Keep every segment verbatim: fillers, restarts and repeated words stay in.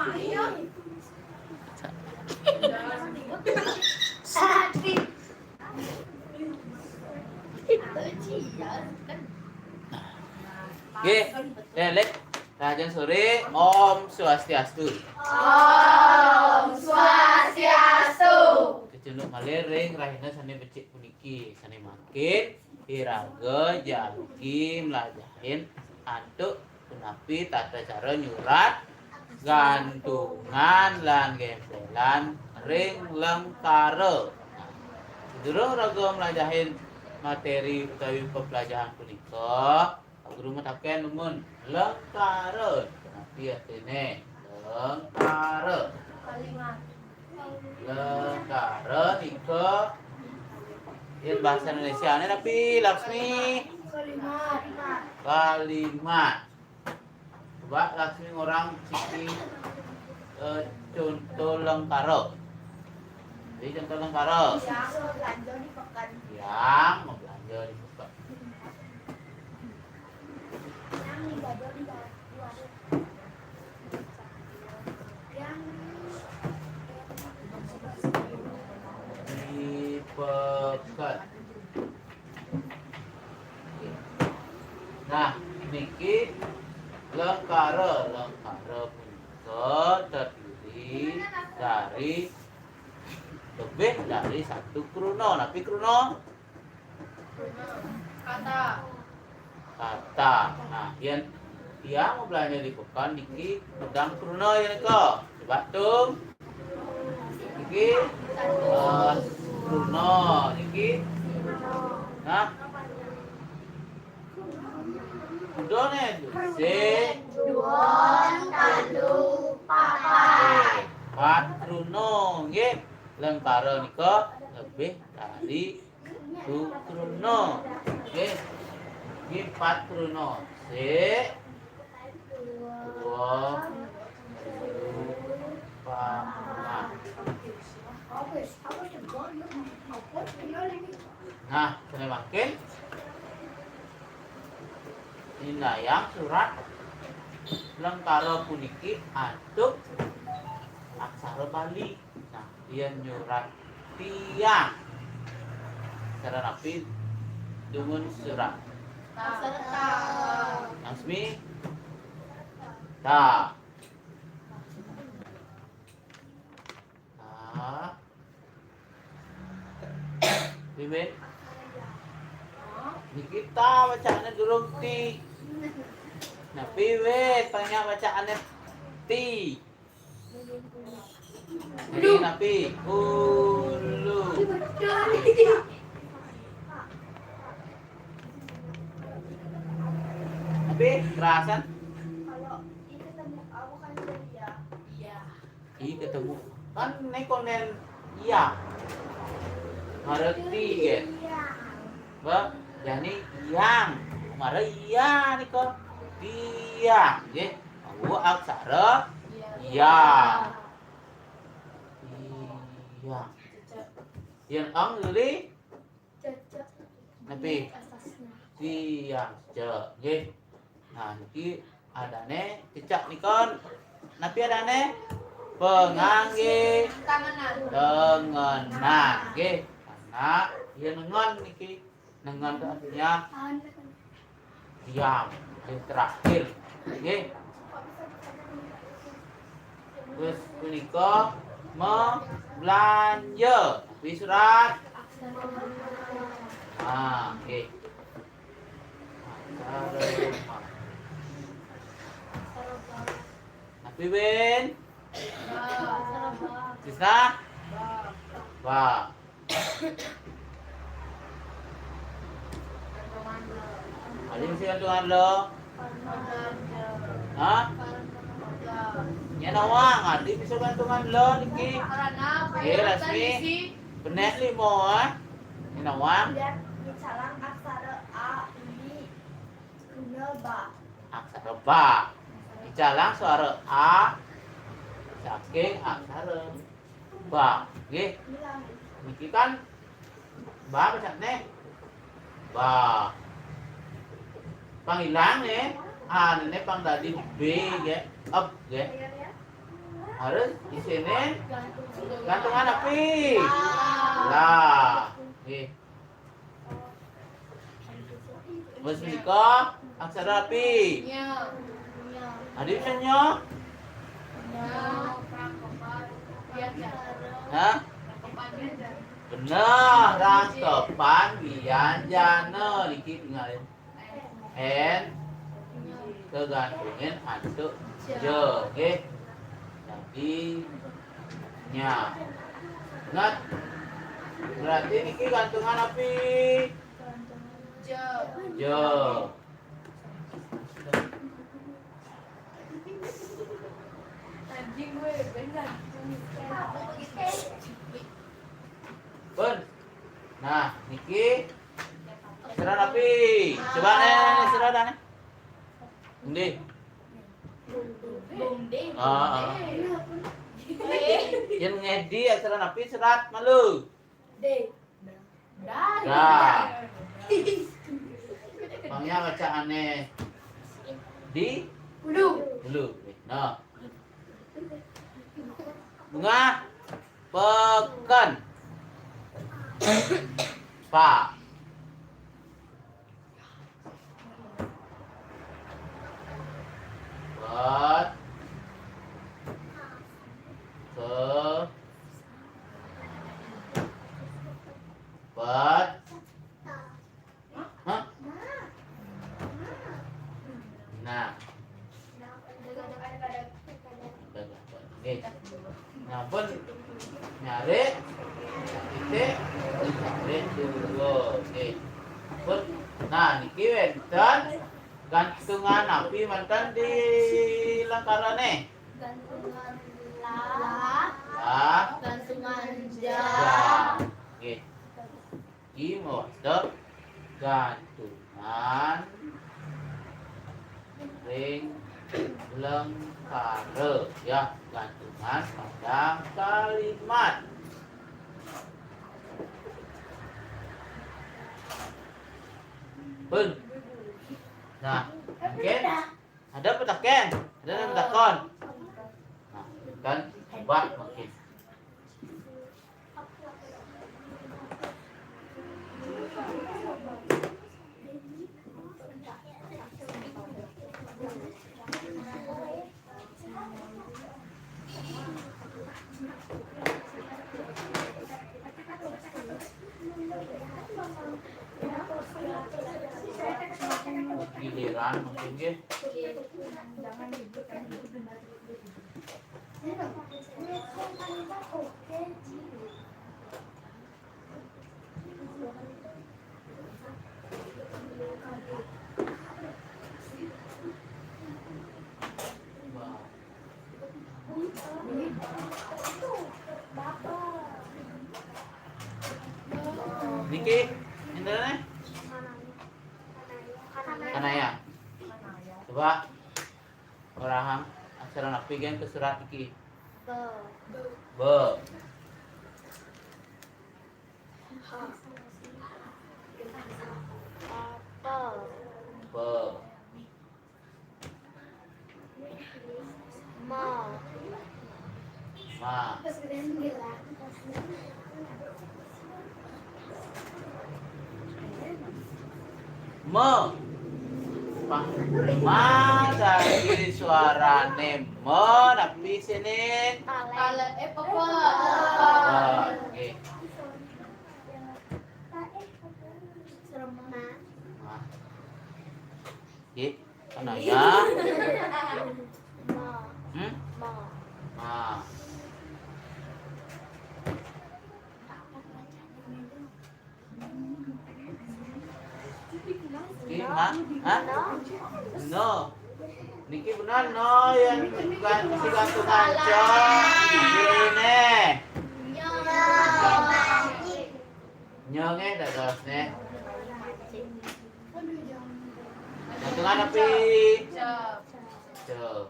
Nggih, Lek. Rahajeng sore, Om Swastiastu. Om Swastiastu. Kecunduk malih ring rahina sane becik puniki, sane mangkin iraga jagi mlajahin antuk punapi tata cara nyurat gantungan lan gempelan ring lengkara. Nah, sadurung raga mlajahin materi utawi peplajahan punika, Pak Guru mataken dumun, lengkara. Napi artine? Lengkara. Kalimat. Lengkara nika yen bahasa Indonesiane napi, Laksmi? Kalimat. Kalimat. Coba Laksmi ngorang siki, eh, contoh lengkara. Jadi contoh lengkara. Yang belanja di pekan. Yang belanja di pekan. Yang belanja di warung. Yang di pekan. Nah, niki lengkara, lengkara punika terdiri dari lebih dari satu kruna. Napi kruna? Kata. Kata. Nah, yen tiang belanja di pekan niki kudang kruna ya nika. Coba tung. Niki, eh, kruna niki. Nah. Kruna ne, sik. Duun, telu, papat. Nggih, pat kruna nggih. Lengkara nika lebih dari satu kruna. Nggih. Nggih, pat kruna. Sik. Dua, telu, papat. Nah, sane mangkin indayang surat lengkara puniki antuk aksara Bali. Nah, yen nyurat tiang, cara napi dumun surat? Aksara ta. Laksmi? Ta. Ta. Piwit. Niki ta bacaane durung ti. Napi wit, banyak bacaane ti. Jadi napi? Ulu. Tapi kerasan? Kalau i ketemu a bukan jadi ya. Iya. I ketemu. Kan ne konden iya. Ngerti, nggih? Iya. Ba, jani yang. Mara iya nika. Tiang, nggih. Wau aksara iya. Iya. Yen eng lili? Cecek. Napi? Tiang cecek, nggih. Nah, niki adane cecek nika. Napi adane? Pangangge tengenan. Tengenan, nggih. Karena yen nengen niki, nengen itu artinya diam, yang terakhir. Nggih. Terus punika mabelanja. Napi surat? Ah, nggih. Aksara ba. Napi, Win? Tisna? Ba. Adi mesti gantungan lo? Hah? Nya nawang, adi bisa gantungan lo niki. Eh, Lasmi. Benek limo, ah. Nya nawang. Dicalang aksara a, ini guna ba. Aksara ba. Dicalang suara a saking aksara ba. Nggih. Niki kan ba bacane. Ba. Pang ilang ne. A ne pang dadi b nggih. Ep nggih. Harus di sini gantungan api. Lah, nggih. Wis menika aksara api. Nya. Adi bisa nya? Nya. Hah? Bener, rangkepan wianjana niki tingalin. N kegantungin antuk ja, nggih. Jadi nya. Ingat. Berarti niki gantungan api? Ja. Ja. Anjing gue, bener. Pun. Nah, niki serat api. Coba nih, serat nih. Nggih. Heeh. Yen ngedi aksara napi serat malu? D. Dah. Mangnya bacaane di Ulu. Ulu. Nah. Bunga peken. Pa. Pet. Ke. Pet. Hah? Nah. Nggih. Nyampun nyarik titik nyarik dua. Nggih. Pun, nah, niki wenten gantungan api wenten di lengkarane. Gantungan la. La. Gantungan ja. Ja. Nggih. Iki mawasta gantungan ring lengkara, ya, gantungan pada kalimat. Pun. Nah, mungkin ada petaken, ada yang petakon. Nah, kan coba mungkin. Giliran mungkin nggih. Niki, sinten? Kanaya. Coba. Orahang aksara napi gen ke serat iki? Be. Be. Ha. Apel. Pe. Ma. Ma. Me. Pa-, ma dari suarane me, napi sinin? Pale. Pale, eh, pepe. Pepe. Nggih. Ma. Nggih. Kanaya. Ma. Hmm? Ma. Ma. Nggih, Ma. Hah? No. Niki benar, no, yang bukan si gantung aja. Ini. Nyo nggih, dados nggih. Gantungan api? Cep. Cep.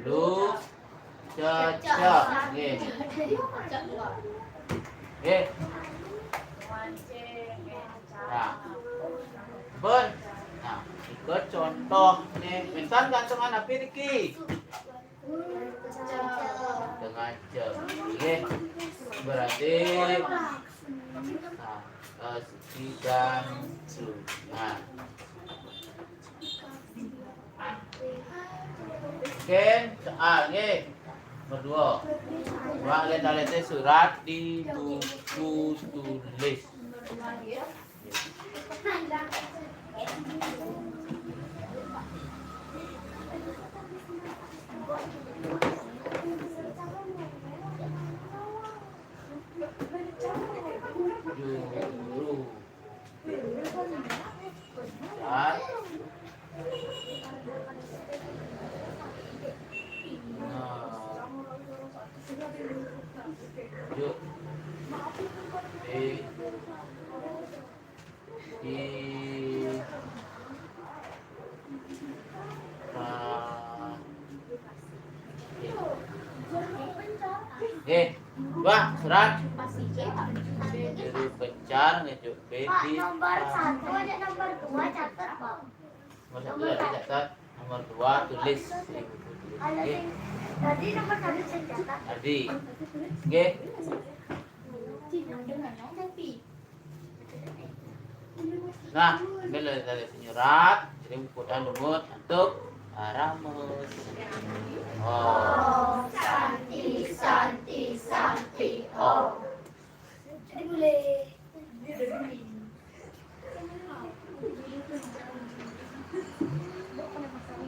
Lu. Cecep. Nggih. Nggih. Nah. Pun. Nah. Contoh nih, minten gantengan api niki? Setengah jam. Nggih. Berarti, nah, eh, siki gantungan. Mungkin soal nggih. Nomor dua. Wa leta surat di buku tulis. Juru. Nah. Yuk. Di, di, nah. Eh, Wah, surat. Jadi pencar ngejuk Pak, baby. Nomor satu aja, nomor dua catat, Pak. Nomor satu tadi catat, nomor dua tulis. Kalau sing tadi nomor satu saya catat. Tadi. Nggih. Nah, ini dari penyurat, jadi buku dan lumut untuk Aramus. Oh.